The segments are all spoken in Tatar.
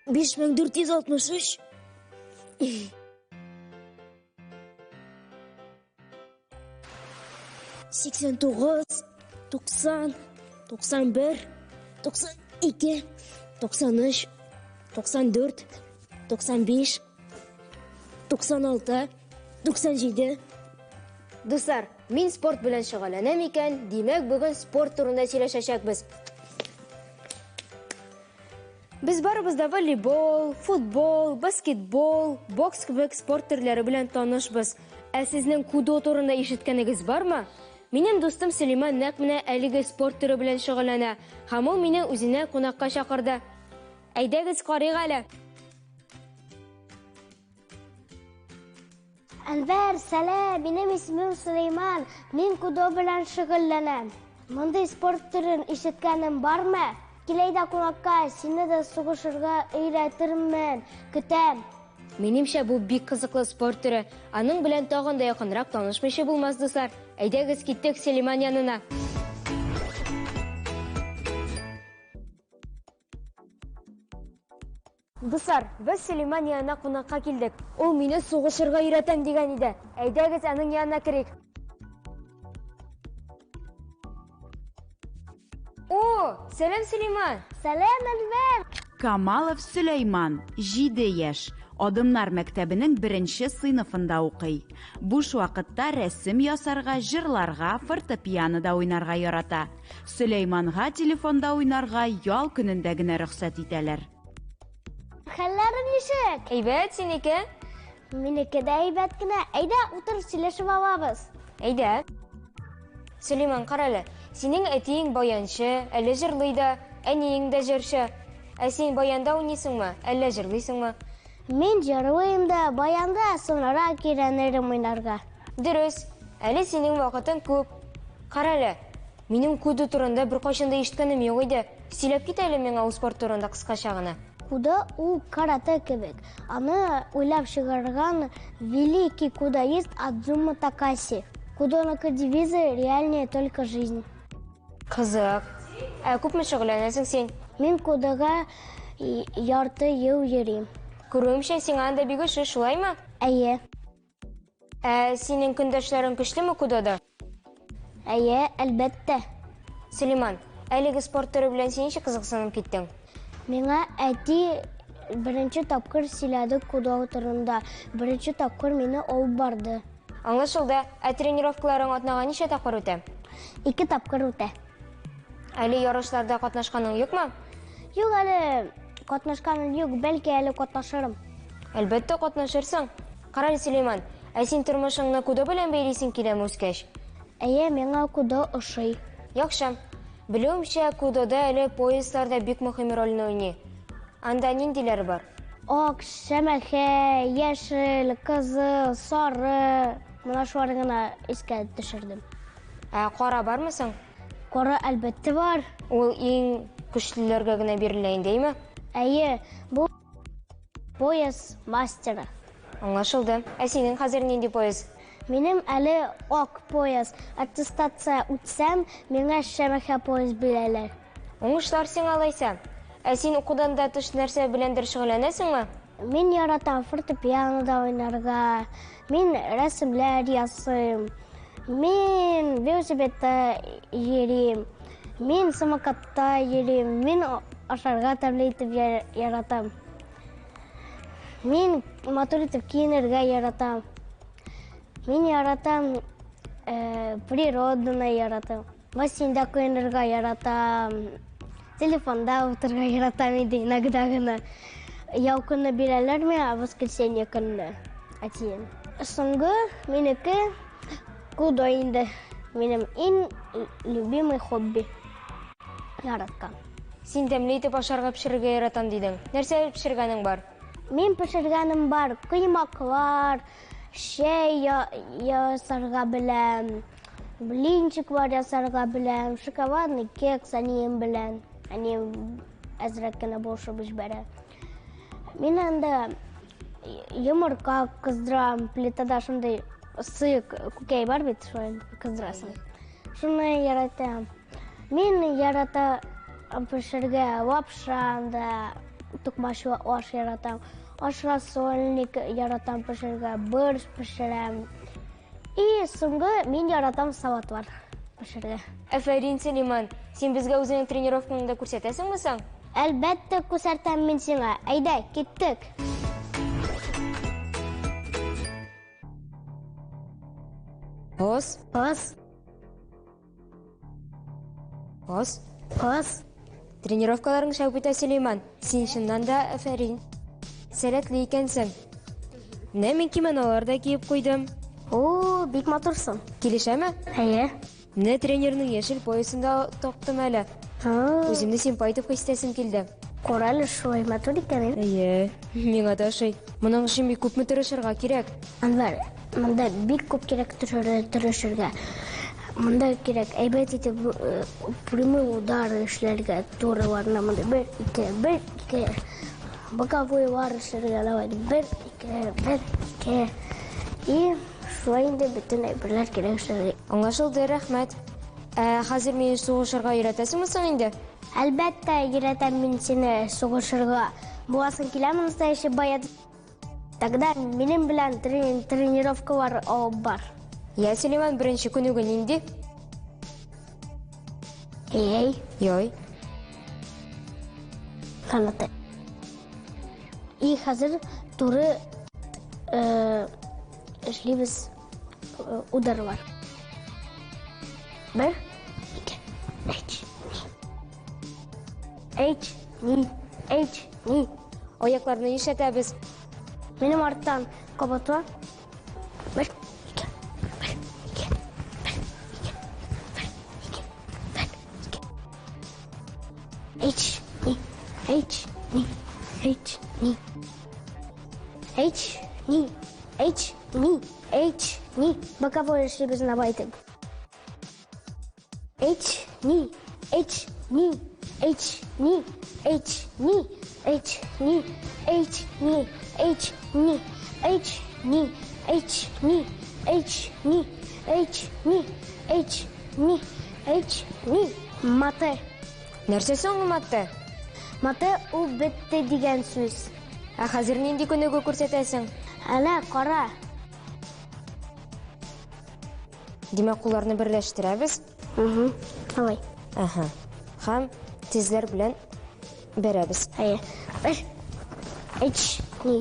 5463. 89, 90, 91, 92, 93, 94, 95, 96, 97. Дуслар, мин спорт белән шөгыльләнәм икән, димәк, бүген спорт турында сөйләшәчәкбез. Без барыбыз да волейбол, футбол, баскетбол, бокс кебек спорт төрләре белән танышбыз. Ә сезнең кудо турында ишеткәнегез бармы? Минем дустым Сөләйман нәкъ менә әлеге спорт төре белән шөгыльләнә һәм ул мине үзенә кунакка чакырды. Әйдәгез, карыйк әле. Әнвәр, сәлам, минем исемем Сөләйман. Мин кудо белән шөгыльләнәм. Мондый спорт төрен ишеткәнең бармы? Кил әйдә кунакка, сине дә сугышырга өйрәтермен. Көтәм. Минемчә, бу бик кызыклы спорт төре. Аның белән тагын да якынрак танышмыйча булмас, дуслар. Әйдәгез, киттек Сөләйман янына. Дуслар, без Сөләйман янына кунакка килдек. Ул мине сугышырга өйрәтәм дигән иде. Әйдәгез, аның янына керик. О, сәлам, Сөләйман! Сәлам, Әнвәр! Камалов Сөләйман, 7 яшь, Адымнар мәктәбенең беренче сыйныфында укый. Буш вакытта рәсем ясарга, җырларга, фортепианода уйнарга ярата. Сөләйманга телефонда уйнарга ял көнендә генә рөхсәт итәләр. Хәлләрең ничек? Әйбәт, синеке? Минеке дә әйбәт кенә. Әйдә, утырып сөйләшеп алабыз. Әйдә. Сөләйман, кара әле. Синең әтиең баянчы, әле җырлый да, әниең дә җырчы. Ә син баянда уйныйсыңмы, әллә җырлыйсыңмы? Мин җырлыйм да, баянда соңрак өйрәнермен уйнарга. Дөрес, әле синең вакытың күп. Кара әле, минем кудо турында беркайчан да ишеткәнем юк иде. Сөйләп кит әле миңа ул спорт турында кыскача гына. Кудо ул каратэ кебек. Аны уйлап чыгарган великий кудоист Адзума Такаси. Кудоныкы девизы «Реальнее только жизнь». Кызык. Ә күпме шөгыльләнәсең син? Мин кудога ярты ел йөрим. Күрүемчә, сиңа анда бик ошый, шулаймы? Әйе. Ә синең көндәшләрең көчлеме кудода? Әйе, әлбәттә. Сөләйман, әлеге спорт төре белән син ничек кызыксынып киттең? Миңа әти беренче тапкыр сөйләде кудо турында. Беренче тапкыр мине алып барды. Аңлашылды. Ә тренировкаларың атнага ничә тапкыр үтә? 2 тапкыр үтә. Әле ярышларда катнашканың юкмы? Юк, әле катнашканым юк, бәлки әле катнашырым. Әлбәттә катнашырсың. Карале, Сөләйман, ә син тормышыңны кудо белән бәйлисең киләме үскәч? Әйе, миңа кудо ошый. Яхшы. Белүемчә, кудода әле пояслар да бик мөһим рольне уйный. Анда ниндиләре бар? Ак, шәмәхә, яшел, кызыл, сары. Менә шулар гына искә төшердем. Ә кара бармы соң? Кара әлбәттә бар. Ул иң көчлеләргә генә бирелә инде, әйме? Әйе, бу пояс мастера. Аңлашылды. Ә синең хәзер нинди пояс? Минем әле ак пояс. Аттестация үтсәм, миңа шәмәхә пояс бирәләр. Уңышлар сиңа алайса. Ә син укудан да тыш нәрсә беләндер шөгыльләнәсеңме? Мин яратам фортепианода уйнарга, мин рәсемләр ясыйм, мин велосипедта йөрим, мин самокатта йөрим, мин ашарга тәмле итеп яратам. Мин матур итеп киенергә яратам. Мин яратам, природаны яратам. Бассейнда коенырга яратам, телефонда утырырга яратам инде иногда гына. Ял көнне бирәләр миңа, воскресенье көнне әтием. Соңгы минеке кудо инде. Минем иң любимый хобби. Яраткан. Син тәмле итеп ашарга пешерергә яратам дидең. Нәрсә пешергәнең бар? Мин пешергәнем бар. Коймаклар, чәй ясарга беләм, блинчиклар ясарга беләм, шоколадный кекс әнием белән. Әнием әзрәк кенә булышып җибәрә. Мин анда йомырка кыздырам, плитада шундый сыек күкәй бар бит, шулай кыздырасың. Шуны яратам. Мин яратам пешергә лапша анда, Токмачлы аш яратам. Аш рассольник яратам пешерергә, борщ пешерәм. И соңгы мин яратам салатлар пешерергә. Афәрин, Сөләйман. Син безгә үзеңнең тренировкаңны да күрсәтәсеңме соң? Әлбәттә, күрсәтәм мин сиңа. Әйдә, киттек. Ос. Ос. Ос. Ос. Тренировкаларың шәп үтә, Сөләйман. Син чыннан да афәрин. Сәләтле икәнсең. Менә мин кимонолар да киеп куйдым. О, бик матурсың. Килешәме? Әйе. Менә тренерның яшел поясын да тактым әле. Үземне симпай итеп хис итәсем килде. Кара әле шулай матур икән. Әйе, миңа да ошый. Моның өчен бик күпме тырышырга кирәк. Әнвәр, монда бик күп кирәк тырышырга. Монда кирәк әйбәт итеп э, прямой удар эшләргә, турыларына монда бер, ике, бер, ике. Боковойлар эшләргә давай. Бер, ике, бер, ике. И шулай инде бөтен әйберләр кирәк эшләргә. Аңлашылды, рәхмәт. Ә хәзер мине сугышырга өйрәтәсеңме соң инде? Әлбәттә, өйрәтәм мин сине сугышырга. Буласың киләме настоящий боец? Тогда минем белән тренировкалар алып бар. Я, Сөләйман, беренче күнегү нинди? Эй. Йой. Канаты. И хәзер туры э, эшлибез э, ударлар. Бер, ике, өч, ни. Өч, ни, өч, ни. Аякларны нишләтәбез? Минем арттан кабатла. Бер, ике, бер, ике, бер, ике, бер, ике, бер, ике. H, ни, H, ни, H, ни. H, ни, H, ни, H, ни. Боковой эшлибез набайтып. H, ни, H, ни, H, ни, H, ни, H, ни, H, ни, H, ни, H, ни, H, ни, H, ни, H, ни, H, ни, H, ни. Мате. Нәрсә соң ул мате? Мате ул бетте дигән сүз. Ә хәзер нинди күнегү күрсәтәсең? Әнә, кара. Димәк, кулларны берләштерәбез. Угу. Давай. Ага. Һәм тезләр белән бәрәбез. Әйе. Бер. Өч, ни,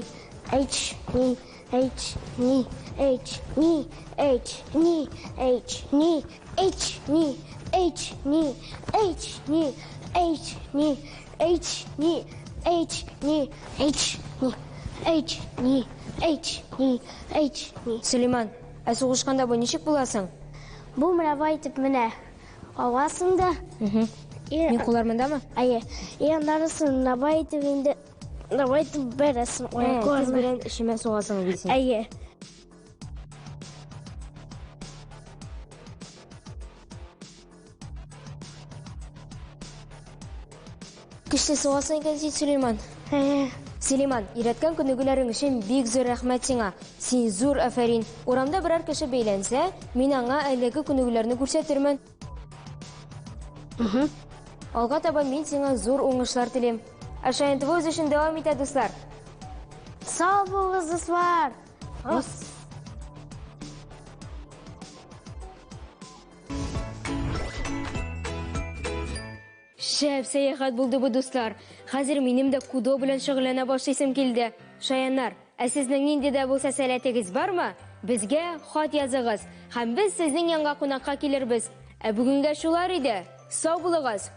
өч, ни, өч, ни, өч, ни, өч, ни, өч, ни, өч, ни, өч, ни, өч, ни, өч, ни, өч, ни, өч, ни, өч, ни, өч, ни, өч, ни, өч, ни. Сөләйман, Ә сугышканда бу ничек була соң? Бу менә бай итеп менә аласың да. И, Мин куллар мондамы? Әйе. И аннары соң давай итеп инде давай итеп бәрәсең Тез аякларны. белән эчемә сугасың дисең. Әйе. Көчле сугасың икән син, Сөләйман. Әйе. Сөләйман, өйрәткән күнегүләрең өчен бик зур рәхмәт сиңа. Син зур афәрин. Урамда берәр кеше бәйләнсә, мин аңа әлеге күнегүләрне күрсәтермен. Алга таба мин сиңа зур уңышлар телим. Ә Шаян ТВ үз эшен дәвам итә, дуслар. Сау булыгыз, дуслар. Шәп сәяхәт булды бу, дуслар. Хәзер минем дә кудо белән шөгыльләнә башлыйсым килде. Шаяннар, ә сезнең нинди дә булса сәләтегез бармы? Безгә хат языгыз, һәм без сезнең янга кунакка килербез. Ә бүгенгә шулар иде. Сау булыгыз.